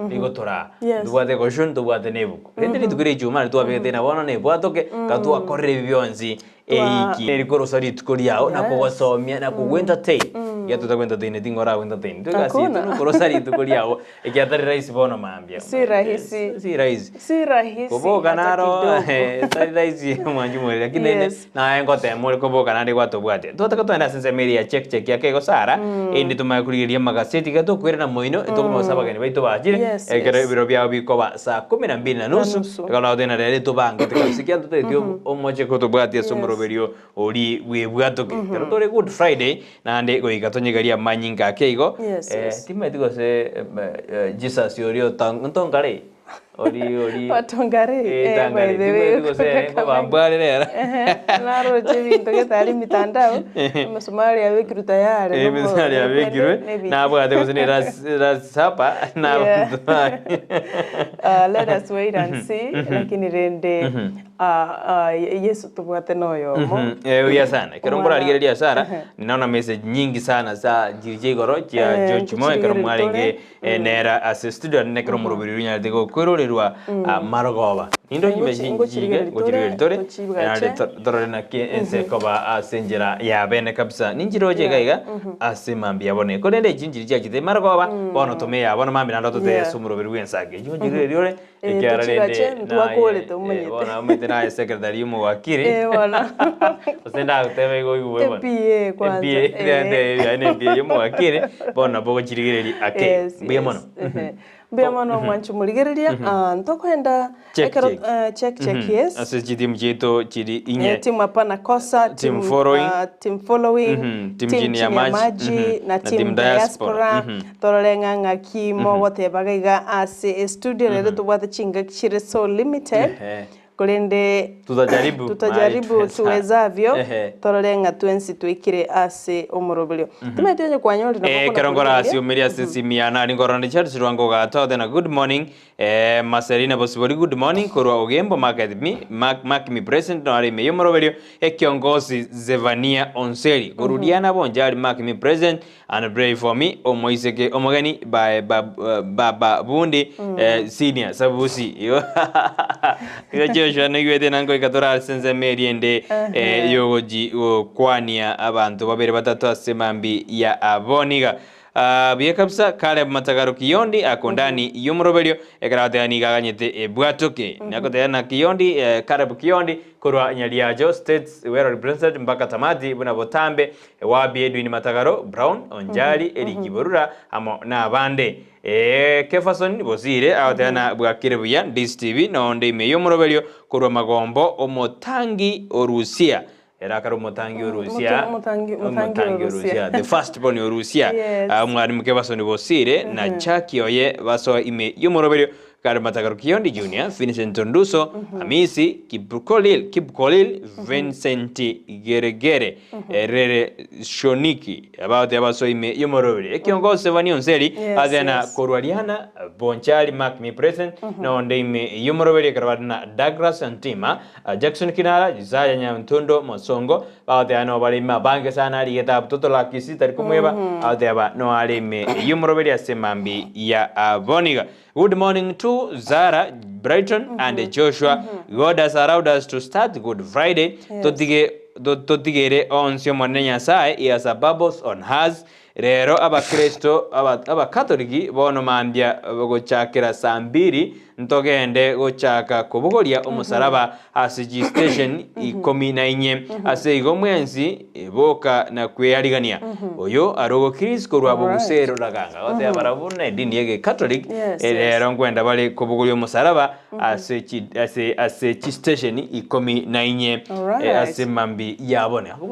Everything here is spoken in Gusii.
Nigo toraa Yes. ntobwate caution ntobwate na ebuku. Rende rituko ria ijumaa riria twabegete ng'a bono nebwatoke, ka twakorire ebi bionsi eiki. Eri korosa rituko riao na Yes. kogosomia na kogoentertain. Ekiagera totagoentertaineti nigo oragoentertain. Intwe egasi yaito Hakuna. nokorosa rituko riao ekiagera tari rahisi bono mambia. Si rahisi. Si rahisi. Si rahisi Koboka hata naro kidogo. tari rahisi mwanchi more lakini naende Yes. naye ngotema ore koboka naende gwatobwatia. Totake togende ase ensemo eria ya check check ake igo Sarah, erinde tomanye korigereria amagaseti iga tokoirana moino, tokomanya gose abageni baito bachire, Yes, ekero yes. ebiro biabo bikoba saa kumi na mbili na nusu, nusu. igo nabo togenda rero tobangete kabisa ekiagera totageti omoche kotobwatia ase Yes. omoroberio oria bwebwatoke. Ekero tore good Friday, naende goika tonyegerie amanyinga ake igo, Yes, yes. timanyeti gose Jesus oria otang ntongare? Ori ori Watongare, Eh, eh, tangare. by the way, Timanyeti gose ere nkobambwa are rero. Ehe, naroche ebinto gete aria mitandao, emisumari yabekirwe tayari, Eh, emisumari yabekirwe, nebi- nabwate gose ne last last supper, Yeah. nabanto baye. Ah, let us wait and see, lakini rende ah, ah, Yesu tobwate noyomo. Eh, buya sana. Ekero Omwana- nkorarigereria Sara, naona message nyingi sana sa chiri chia igoro chia Eh, George Moi ekero nkochirigereria mwarenge tore. Nere ase studio nere ekero omoroberi oria onyarete gokwerorerwa marogoba. Ninde onyime Ngochi- ngochirigereria tore, ngochirigereria tore, tochigache. naende torore naki ense ekoba ase enchera ya bene kabisa. Ninchiroche iga iga ase mambia bone. Korende echi nchiri chiachete marogoba, bono tome ya bono mambia naende ototebie Yeah. ase omoroberi bw'ensake. Echi ngochirigereria ore, Eh, ekiagera rende tochigache, ntwakorete naye, omanyete. bono omanyete naye secretary omowakiri. Eh, bono. Gose ndagotebe igo oigwe bono. EPA kwanza. EPA, Eh. yaani EPA y'omowakiri, bono nabo ogochirigereria ake. Yes, Mbuya yes. mono. Ehe. Mbuya mono mwanchi morigereria. Ah, ntokoenda Check, ekero check. eh, check check yes. Ase chitimu chiaito chiri inye. Eh, team hapana kosa, Team following. ah, team following, Mhm, team team chini chini ya ya maji, maji, mhm, na na team team diaspora. diaspora. Mhm. Torore ng'a ng'aki mogotebaga iga ase estudio rero tobwate chingaki chire so limited. Ehe. Korende Tutajaribu tutajaribu mahali tuweza. tuwezavyo Ehe. torore ng'a twensi twaikire ase omoroberio. Timanyeti onye kwanyorire nabo Eh, okona ekero korigereria. nkorasiumeria ase esimi yane aria nkorora Richard Rwango ogatote na good morning eh, Marcelina Bosibori good morning korwa Ogembo market me, mark, mark me present nore ime y'omoroberio ekiongosi Zevania Onseri Gorudiana Bonjari mark me present And pray for me omoiseke omogeni by baba bundi senior sabusi igo igo Joshua naigwete na ngoika tore ase ensemo eria ende yogochi gokwania abanto babere batato ase mambi ya aboniga buya kabisa Caleb Matagaro Kiyondi ako ndani y'omoroberio ekero agoteba nigo aganyete ebwatoke nakoteba na Kiyondi Caleb Kiyondi korwa Nyariacho States well represented mpaka tamati buna botambe Ewabi Edwin Matagaro, Brown, Onjari, Eric Borura amo nabande. Ee, Kefason Bosire agoteba na bwakire buya DCTV nonde ime y'omoroberio korwa Magombo omotangi o Rusia. Ere akare omotangi o Rusia. Omotangi o Omotangi o Rusia. Rusia. The first born o Rusia. Yes. Ah, Omwalimu Kefason Bosire na Chaki oye basoa ime y'omoroberio Kare Matagaro Kiyondi Junior, Vincent Onduso, Hamisi Kipkolil, Kipkolil, Vincent Geregere, Rere Shoniki, abaote abaso ime y'omoroberi. Ekiongozi Sevani Onseri, Yes, Athena yes. korwa Riana, Bonchari Mark Me Present, nonde ime y'omoroberi ekero bare na Douglas Ntima, Jackson Kinara, Isaiah Nyantundo Mosongo, bagoteeba no bare ime abange sana arigete abwo totolakisi tari komweba, agoteeba no are ime y'omoroberi ase mambi ya aboniga. Good morning to Zara, Brighton and Joshua. God has allowed us to start Good Friday. Totige totigere onsi Omonene Nyasaye, he has a purpose on us. Rero abakristo abakatoliki bono mambia gochakera saa mbiri ntogende gochaka kobogoria omosalaba ase chistation ikomi na inye. Ase igo mwensi boka na kwearigania. Oyo arogo Chris korwa Bobusero Raganga. Goteba barabwo buna edini ye Catholic rero nkwenda bare kobogoria omosalaba ase chi ase ase chistation ikomi na inye ase mambi yabone.